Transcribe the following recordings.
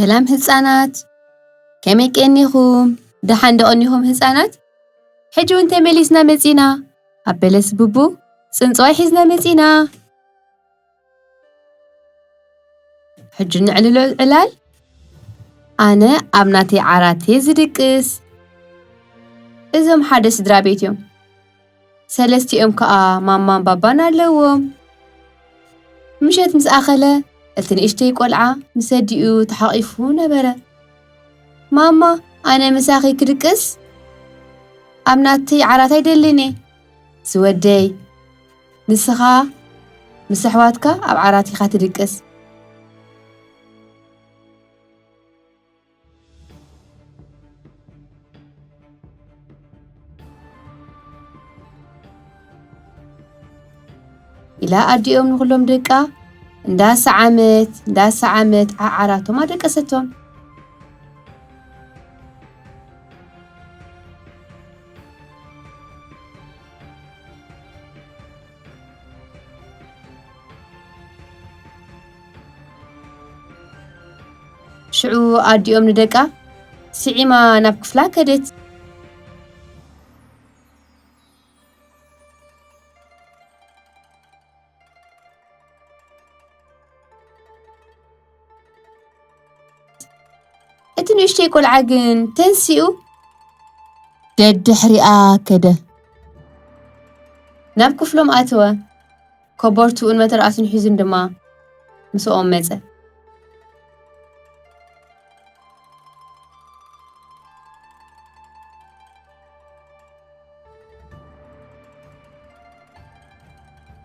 ሰላም ህፃናት፣ ከመይ ቀኒኹም? ደሓን ዶ ቀኒኹም ህፃናት? ሕጂ እውን ተመሊስና መፂና። ኣብ በለስ ብቡ ፅንፅዋይ ሒዝና መፂና። ሕጂ ንዕልሎ ዕላል። ኣነ ኣብ ናተይ ዓራቴ ዝድቅስ። እዞም ሓደ ስድራ ቤት እዮም። ሰለስቲኦም ከኣ ማማን ባባን ኣለዎም። ምሸት ምስ ኣኸለ፣ እቲ ንእሽተይ ቆልዓ ምስ ኣዲኡ ተሓቒፉ ነበረ። "ማማ፣ ኣነ ምሳኺ ክድቅስ ኣብ ናተይ ዓራት ኣይደልን እየ። ዝወደይ፣ ንስኻ ምስ ኣሕዋትካ ኣብ ዓራት ኢኻ ትድቅስ." ኢላ ኣዲኦም ንኹሎም ደቃ እንዳሰዓመት፣ እንዳሰዓመት ዓዓራቶም ኣደቀሰቶም። ሽዑ ኣዲኦም ንደቃ ስዒማ ናብ ክፍላ ከደት። እቲ ንእሽተይ ቆልዓ ግን ተንሲኡ ደድሕሪኣ ከደ። ናብ ክፍሎም ኣተወ። ኮቦርትኡን መተርኣሱን ሒዙን ድማ ምስኦም መጸ።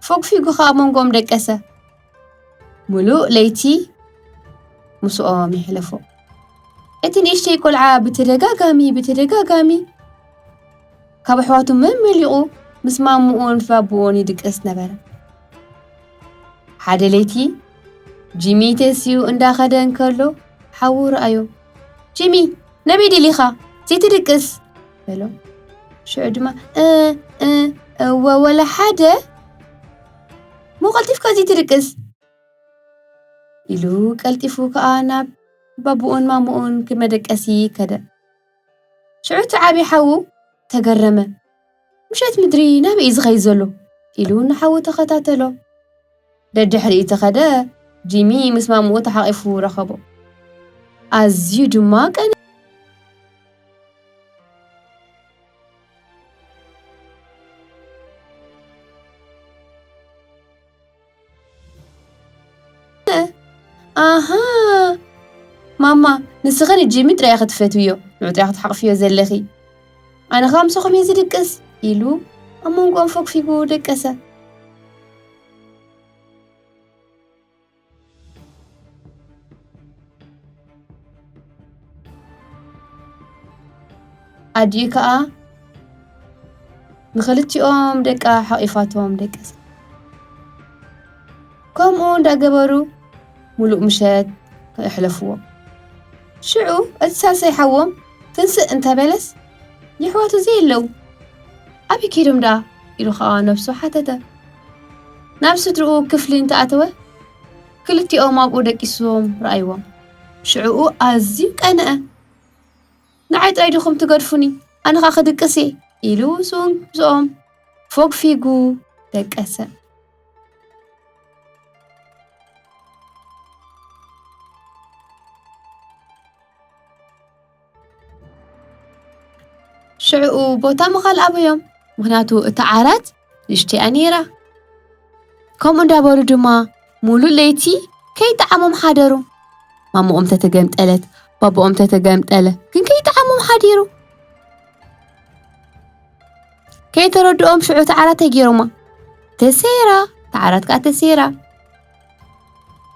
ፎግፊጉ ከኣ መንጎኦም ደቀሰ። ምሉእ ለይቲ ምስኦም የሕለፎ። እቲ ንእሽተይ ቆልዓ ብተደጋጋሚ፣ ብተደጋጋሚ ካብ ኣሕዋቱ መመሊቑ ምስ ማምኡን ባብኡን ይድቅስ ነበረ። ሓደ ለይቲ ጂሚ ተሲኡ እንዳኸደ እንከሎ ሓዉ ረኣዮ። "ጂሚ፣ ናበይ ደሊኻ? ዘይትድቅስ?" በሎ። ሽዑ ድማ፣ "እ፣ እ፣ እወ፣ ወላ ሓደ። እሞ ቀልጢፍካ ዘይትድቅስ?" ኢሉ ቀልጢፉ ከኣ ናብ ባቡኡን ማሙኡን ክመደቀሲ ከደ። ሽዑ እቲ ዓቢ ሓዉ ተገረመ። "ምሸት ምድሪ ናበይ እዩ ዝኸይድ ዘሎ?" ኢሉ ንሓዉ ተኸታተሎ። ደድሕሪኡ ተኸደ፣ ጂሚ ምስ ማሙኡ ተሓቒፉ ረኸቦ። ኣዝዩ ድማ ቀነ። ኣሃ፣ ማማ፣ ንስኺ ንጂሚ ጥራይ ኢኺ ትፈትውዮ፣ ንዑ ጥራይ ኢኺ ትሓቕፍዮ ዘለኺ። ኣነ ኸኣ ምሳኹም እየ ዝድቅስ፣ ኢሉ ኣብ መንጎኦም ፈግፊጉ ደቀሰ። ኣዲኡ ከኣ ንኽልቲኦም ደቃ ሓቒፋቶም ደቀሰ። ከምኡ እንዳገበሩ ምሉእ ምሸት የሕለፍዎ። ሽዑ እቲ ሳልሳይ ሓዎም ትንስእ እንተበለስ፣ የሕዋቱ ዘየለዉ። "ኣበይ ከይዶም ደኣ?" ኢሉ ኸኣ ነብሱ ሓተተ። ናብ ስድርኡ ክፍሊ እንተኣተወ፣ ክልቲኦም ኣብኡ ደቂሶም ረኣይዎም። ሽዕኡ ኣዝዩ ቀንአ። "ንዓይ ጥራይ ዲኹም ትገድፉኒ? ኣነ ኸኣ ክድቅስ እየ" ኢሉ እሱን ምስኦም ፎግፊጉ ደቀሰ። ሽዕኡ ቦታ ምኻል ኣበዮም፣ ምኽንያቱ እታ ዓራት ንእሽተይ እያ ነይራ። ከምኡ እንዳበሉ ድማ ሙሉእ ለይቲ ከይጠዓሞም ሓደሩ። ማሞኦም ተተገምጠለት፣ ባቦኦም ተተገምጠለ፣ ግን ከይጠዓሞም ሓዲሩ። ከይተረድኦም ሽዑ እታ ዓራት እንታይ ገይሮማ? ተሰይራ፣ እታ ዓራት ከኣ ተሰይራ።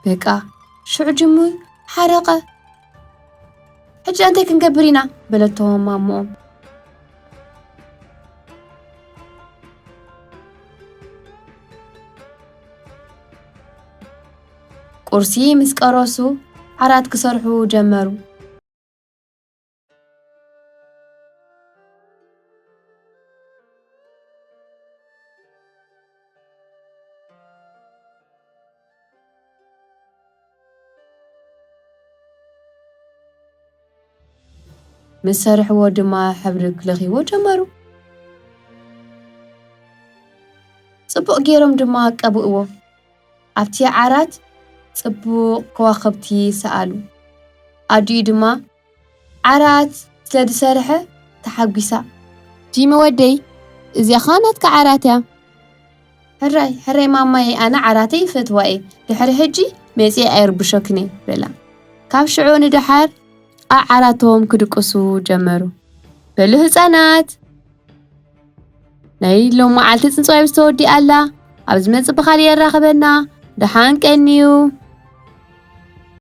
በቃ፣ ሽዑ ጅሙ ሓረቐ። "ሕጂ እንታይ ክንገብር ኢና?" በለቶም ማሞኦም። ቁርሲ ምስ ቀረሱ ዓራት ክሰርሑ ጀመሩ። ምስ ሰርሕዎ ድማ ሕብሪ ክለኽይዎ ጀመሩ። ጽቡቕ ገይሮም ድማ ቀብእዎ። ኣብቲ ዓራት ጽቡቕ ከዋኽብቲ ሰኣሉ። ኣዲኡ ድማ ዓራት ስለ ዝሰርሐ ተሓጒሳ። ጂሚ ወደይ፣ እዚኣ ኸኣ ናትካ ዓራት እያ። ሕራይ ሕራይ ማማየ፣ ኣነ ዓራተይ ይፈትዋ እየ። ድሕሪ ሕጂ መጺአ ኣይርብሸክን እየ በላ። ካብ ሽዑ ንደሓር ኣብ ዓራቶም ክድቅሱ ጀመሩ። በሉ ህጻናት፣ ናይ ሎም መዓልቲ ጽንጽዋይ ምስ ተወዲኣ ኣላ። ኣብ ዝመጽእ ብኻልእ የራኽበና። ደሓን ቀንዩ።